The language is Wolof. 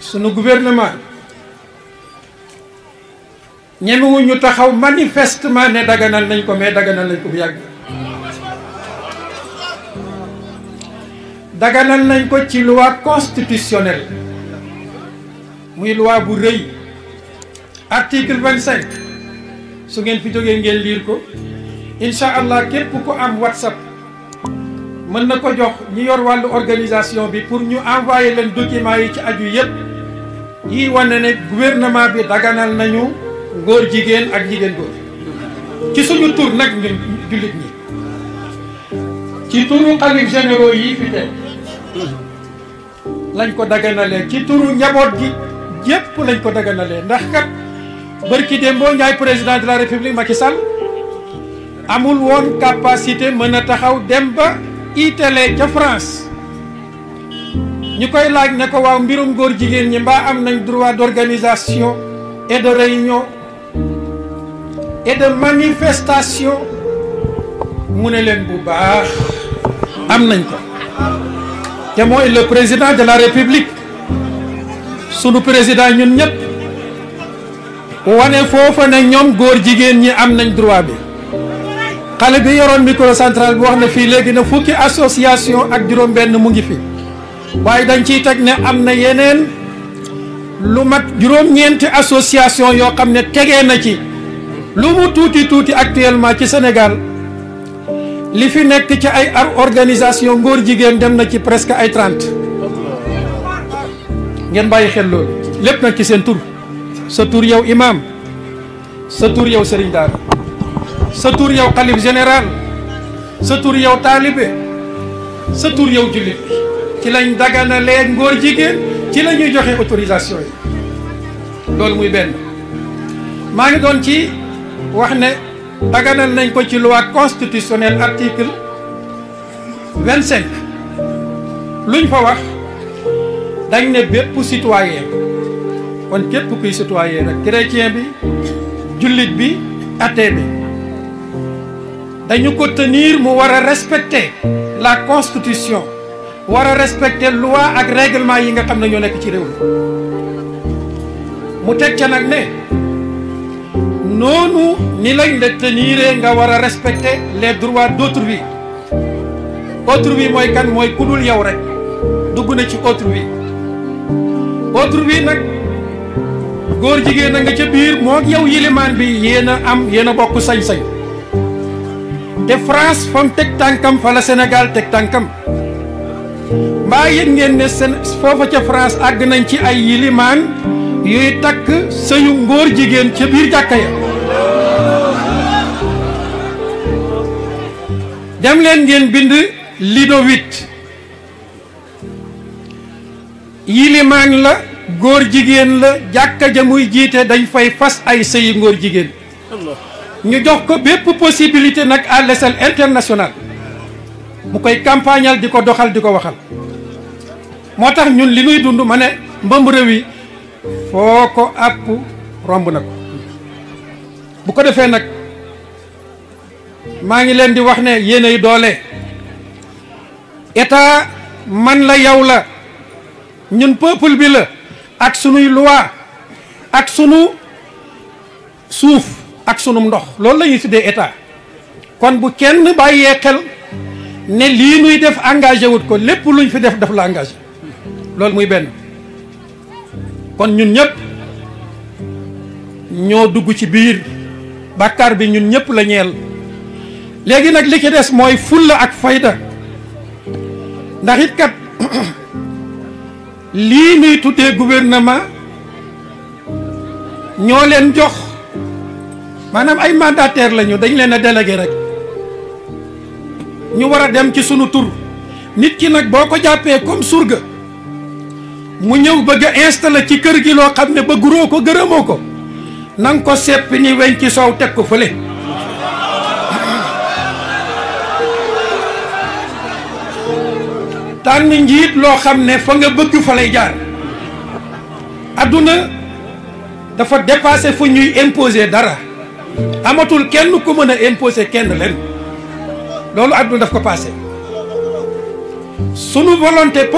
sunu gouvernement ñemewuñu taxaw manifestement ne daganal nañ ko, mais daganal nañ ko bu yàgg. daganal nañ ko ci loi constitutionnelle muy loi bu rëy article 25 su ngeen fi jógee ngeen liir ko incha allah. képp ku am WhatsApp mën na ko jox ñi yor wàllu organisation bi pour ñu envoyer leen documents yi ci aju yépp yi wane ne gouvernement bi daganal nañu góor jigéen ak jigéen góor ci suñu tur nag ñun jullit ñi, ci turu xalif généraux yi fi teew lañ ko daganalee, ci turu njaboot gi yépp lañ ko daganalee. ndax kat bërki démboo Njaay président de la république Macky Sall amul woon capacité mën a taxaw dem ba itélé ca France ñu koy laaj ne ko waaw mbirum góor jigéen ñi mbaa am nañ droit d'organisation et de réunion et de manifestation, mu ne leen bu baax am nañ ko. te mooy le président de la république sunu président ñun ñëpp wane foofa ne ñoom góor jigéen ñi am nañ droit bi. xale bi yoroon microcentral bi wax na fii léegi na fukki association ak juróom-benn mu ngi fi, waaye dañ ciy teg ne am na yeneen lu mat juróom-ñeenti association yoo xam ne tegee na ci. lu mu tuuti tuuti actuellement ci Sénégal li fi nekk ci ay organisation ngóor jigéen dem na ci presque ay 30. ngeen bàyyi xel loolu lépp nag ci seen tur. sa tur yow imam, sa tur yow sëriñ daara, sa tur yow xalif général, sa tur yow taalibe, sa tur yow jullit bi ci lañ daganalee ngóor jigéen, ci la ñuy joxe autorisation yi. loolu muy benn. maa ngi doon ci wax ne daganal nañ ko ci loi constitutionnelle article 25 luñ fa wax dañ ne bépp citoyen, kon képp kuy citoyen rek chrétien bi jullit bi athée bi dañu ko tenir mu war a respecter la constitution, war a respecter loi ak règlement yi nga xam ne ñoo nekk ci réew mi. mu teg ca nag ne noonu ni lañ la tenir nga war a respecter les droits d'autrui. autrui mooy kan? mooy ku dul yow rek dugg na ci autrui. autrui nag góor jigéen a nga ca biir moo yow yilimaan bi yéen a bokk sañ-sañ. te France fa mu teg tànkam fa la Sénégal teg tànkam. mbaa yëg ngeen ne foofa ca France àgg nañ ci ay yilimaan yuy takk sëyu ngóor jigéen ca biir jàkka ya. dem leen ngeen bind lido 8 yilimaan la góor jigéen la jàkka ja muy jiite dañ fay fas ay sëyi ngóor jigéen. ñu jox ko bépp possibilité nag à l'échelle internationale mu koy campagnal di ko doxal di ko waxal. moo tax ñun li nuy dund ma ne mbamb réew yi foo ko àpp romb na ko. bu ko defee nag maa ngi leen di wax ne yéenay doole. état man la yow la ñun peuple bi la ak sunuy loi ak sunu suuf ak sunu ndox loolu la ñuy tuddee état. kon bu kenn bàyyee xel ne lii nuy def engagé wut ko, lépp luñ fi def la engagé. loolu muy benn. kon ñun ñëpp ñoo dugg ci biir bàkkaar bi, ñun ñëpp la ñeel. léegi nag li ci des mooy fulla ak fayda. ndax it kat lii nuy tuddee gouvernement ñoo leen jox maanaam ay mandataire lañu, dañ leen a délégué rek ñu war a dem ci sunu tur. nit ki nag boo ko jàppee comme surga mu ñëw bëgg a installé ci kër gi loo xam ne bëgguroo ko gërëmoo ko, na nga ko seppi ni weñ ci soow teg ko fële. tànn njiit loo xam ne fa nga bëgg fa lay jaar. adduna dafa dépassé fu ñuy imposer dara, amatul kenn ku mën a imposer kenn leen. loolu adduna daf ko passé. sunu volonté